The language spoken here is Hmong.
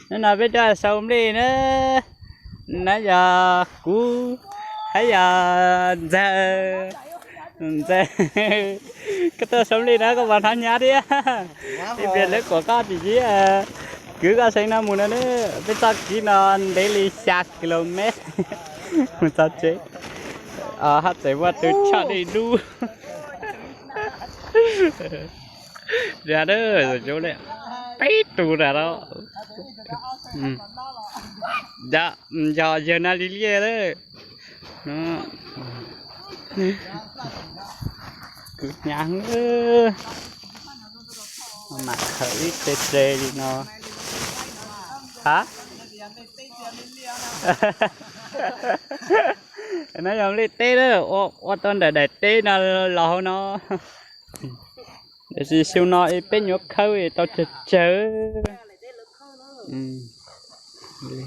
Hnub no peb tuaj sau nplej na, no yog kuv, hab yog Ntxawg, Ntxawg, koj tuaj sau nplej na koj puas hnov hnyav thiab? Ib pliag lawv kuam koj tim ib, kwv koj seev no mus no na, peb txoj kev no ntev li xya kilomev mus txog tsev, hab txawm muaj tus tshaj dej dub. Peb tug na, yog yawg na li liaj lawm. Kuv hnyav, mam khaws ib tse tse li no. Hab, no yog nplej teb na, ua tau ntawm daim teb no los hauv no. Tiam sis xyoo no peb nyuam qhuav khawb tau tsawg tsawg li.